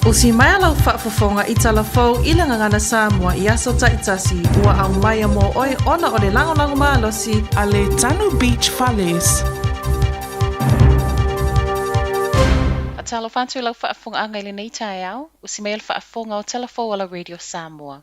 Usi mai lau faafofoga i tala fou i le Gagana Samoa i aso taitasi ua aumaia mo oe ona o le lagolago malosi a le Tanu Beach Fales. Faatalofa atu i lau faafofogaaga i lenei taeao, usi mai le faafofoga o tala fou a la Radio Samoa.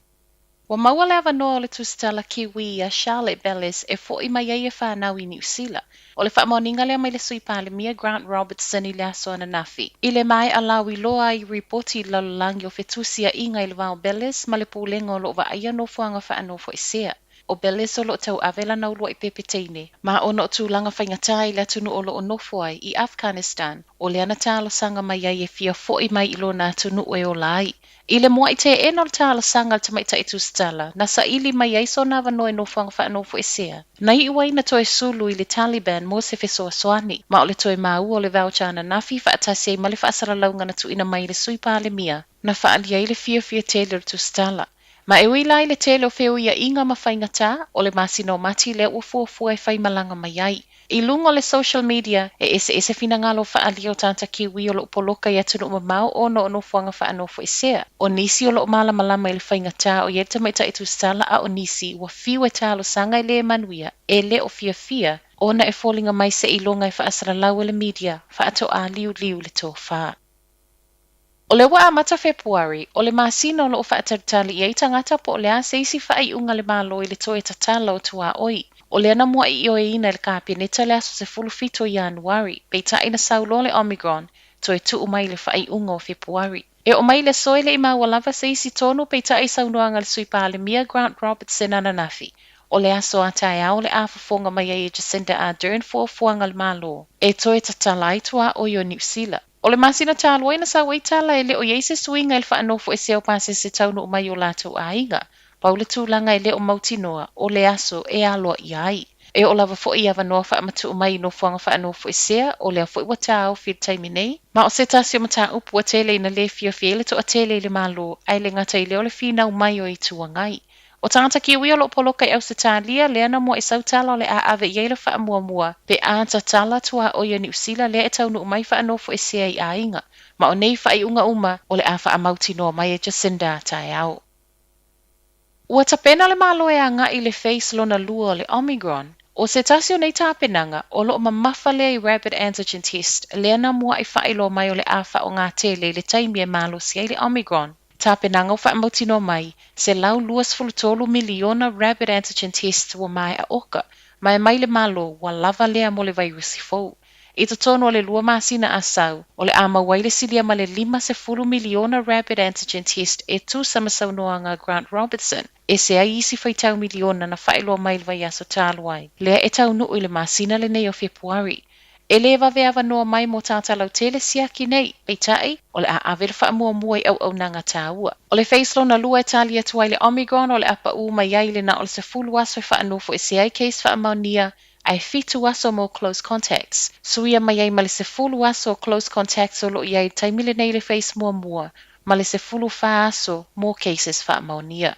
Ua maua le avanoa o le tusitala Kiwi ia Charlotte Bellis e fo'i mai ai e fanau i Niu Sila. O le faamaoniga lea mai le Sui Palemia Grant Robertson i le aso ananafi. I le mae'a lauiloa ai ripoti i le lalolagi o fetusia'iga i le va o Bellis ma le Pulega o lo'o vaaia nofoaga faanofoesea. ʻO Bellis o lo'o tauave lana ulua'i pepe teine, ma ona o tulaga faigata i le atunuu o lo'o nofo ai, i Afghanistan, o lea na talosaga mai ai e fia fo'i mai i lona atunuu e ola ai. I le mua'i teena o le talosaga a le tamaitai tusitala, na saili mai ai sona avanoa i nofoaga faanofoesea, na iu ai na toe sulu i le Taliban mo se fesoasoani, ma o le toe maua o le voucher ananafi faatasi ai ma le faasalalauga na tuuina mai e le Sui Palemia, na faaalia ai le fiafia tele o le tusitala. Ma e ui la i le tele o feuiaiga ma faigata, o le masina o Mati lea ua fuafua e faimalaga mai ai. I luga o le social media, e eseese finagalo faaalia o tagata Kiwi o loo poloka i atunuu mamao ona o nofoaga faanofoesea. O nisi o loo malamalama i le faigata o i ai le tamaitai tusitala a o nisi ua fiu e talosaga e lē manuia, e le o fiafia, ona e foliga mai seiloga e faasalalau e le media, faatoā liuliu le tofā. O lea ua amata Fepuari, o le masina o loo faatalitali i ai tagata po o le a se isi faaiuga a le Malo i le toe tatala o tuaoi. O lea na muai ioeina e le Kapeneta le aso 17 o Ianuari, peitai na sau loa le Omicron, toe tuu mai le faaiuga o Fepuari. E oo mai i le aso e le i maua lava se isi tonu peitai i saunoaga a le Sui Palemia Grant Robertson ananafi, o le aso a taeao o le a fofoga mai ai e Jacinda Ardern fuafuaga a le Malo e toe tatala ai tuaoi o Niu Sila. O le masina talu ai na sau ai tala e le o i ai se suiga i le faanofoesea o pasese taunuu mai i o latou aiga. Pau le tulaga e le o mautinoa, o le aso e aloaia ai. E oo lava foi i avanoa faamatuu mai i nofoaga faanofoesea, o lea foi ua taofi i le taimi nei. Ma o se tasi o mataupu ua tele ina le fiafia ai le toatele i le Malo, ae le gata i lea o le finau mai o Itu Agai. O tagata Kiwi o loo poloka i Ausetalia lea na muai sau tala o le a ave i ai le faamuamua pe a tatala tuaoi o Niu Sila lea e taunuu mai faanofoesea i aiga. Ma o nei faaiuga uma o le a faamautinoa mai e Jacinda a taeao. Ua tapena le Malo e agai i le phase lona lua o le Omicron. ʻO se tasi o nei tapenaga, o loo mamafa lea i rapid antigen test lea na muai faailoa mai o le a faaaoga tele i le taimi e malosi ai le Omicron. Tapenaga ua faamautinoa mai, 123 miliona rapid antigen tests ua maea oka, ma e mai le Malo ua lava lea mo le vairusi fou. I totonu o le lua masina a sau, o le a maua ai le silia ma le 50 miliona rapid antigen test e tusa ma saunoaga a Grant Robertson, ese ai isi faitau miliona na faailoa mai i le vaiaso talu ai, lea e taunuu i le masina lenei o Fepuari. E lē vave avanoa mai mo tagata lautele siaki nei, peitai, o le a ave le faamuamua i auaunaga taua. O le phase lona lua e tali atu ai le Omicron o le a paū mai ai i le na o le 10 aso e faanofoesea ai case faamaonia ae 7 aso mo close contacts. Suia mai ai ma le 10 aso o close contacts o loo i ai i le taimi lenei i le phase muamua ma le 14 aso mo cases faamaonia.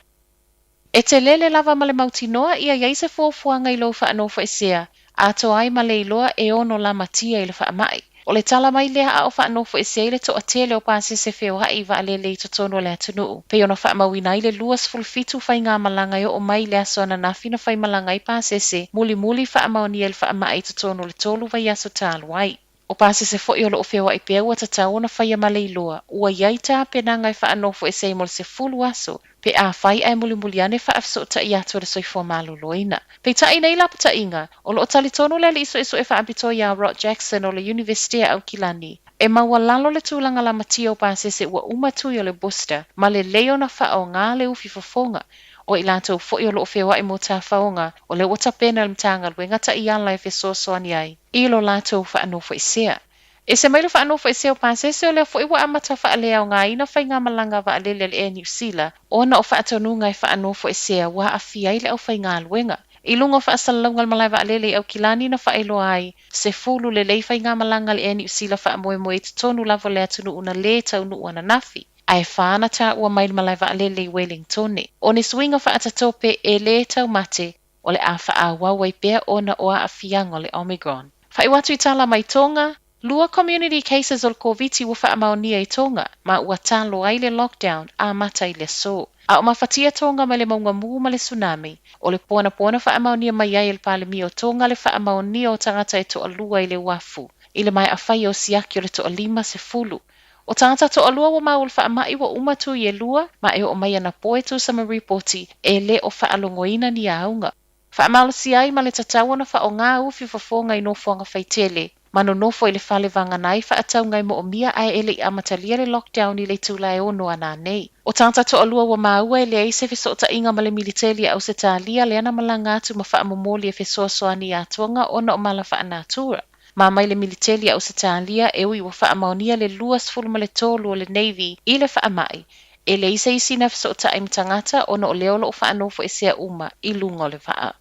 E te lele lava ma le mautinoa ia i ai se fuafuaga i lou faanofoesea, atoa ai ma le iloa e ono lamatia i le faamai. O le tala mai lea a o faanofoesea ai le toatele o pasese feoai i vaalele i totonu o le atunuu, pei ona faamauina ai le 27 faigamalaga e oo mai i le aso ananafi na faimalaga ai pasese mulimuli faamaonia i le faamai i totonu o le tolu vaiaso talu ai. O pasese foi o loo feoai pea ua tatau ona faia ma le iloa, ua i ai tapenaga e faanofoesea ai mo le 10 aso, pe afai ae mulimuli ane faafesootai atu a le soifua maloloina. Peitai nei lapataiga, o loo talitonu le alii suesue faapitoa iā Rod Jackson o le Iunivesite a Aukilani, e maualalo le tulaga lamatia o pasese ua uma tui o le booster ma lelei ona faaaoga le ufi fofoga. O i latou foi o loo feoai mo tafaoga, o lea ua tapena e le Matagaluega taiala e fesoasoani ai i lo latou faanofoesea. Ese mai le faanofoesea o pasese, o lea foi ua amata faaleaogaina faigamalaga vaalele a le Air Niu Sila ona o faatonuga e faanofoesea ua aafia ai le aufaigaluega. I luga o faasalalauga a le malae vaalele i Aukilani na faailoa ai, 10 lelei faigamalaga a le Air Niu Sila faamoemoe i totonu lava o le atunuu na lē taunuu ananafi, ae fa na taua mai le malae vaalele i Welingtone. O ni suiga faatatope e lē taumate o le a faaauau ai pea ona o aafiaga o le Omicron. Faaiu atu i tala mai Tonga, Lua community cases o le Koviti ua faamaonia i Tonga, ma ua talo ai le lockdown amata i le aso. A o mafatia Tonga mai le mauga mū ma le tsunami. O le po anapo na faamaonia mai ai e le Palemia o Tonga le faamaonia o tagata e toalua i le uafu i le maea faia o siaki o le toalima sefulu. O tagata toalua ua maua i le faamai ua uma tui e lua, ma e oo mai anapo e tusa ma ripoti e le o faalogoina ni auga. Faamalosia ai ma le tatau ona faaaoga ufi fofoga i nofoaga faitele, ma nonofo i le fale vagana ai faatauga e moomia ae e le i amatalia le lockdown i le itula e 6 ananei. O tagata toalua ua maua e leai se fesootaiga ma le militeli a Ausetalia lea na malaga atu ma faamomoli e fesoasoani iā Tonga ona o mala faalenatura. Ma mai le militeli a Ausetalia e ui ua faamaonia le 23 o le Navy i le faamai, e leai se isi na fesootai ma tagata ona o lea o lo o faanofoesea uma i luga o le vaa.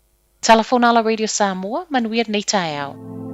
Tala Fonala Radio Samoa, manuia lenei taeao.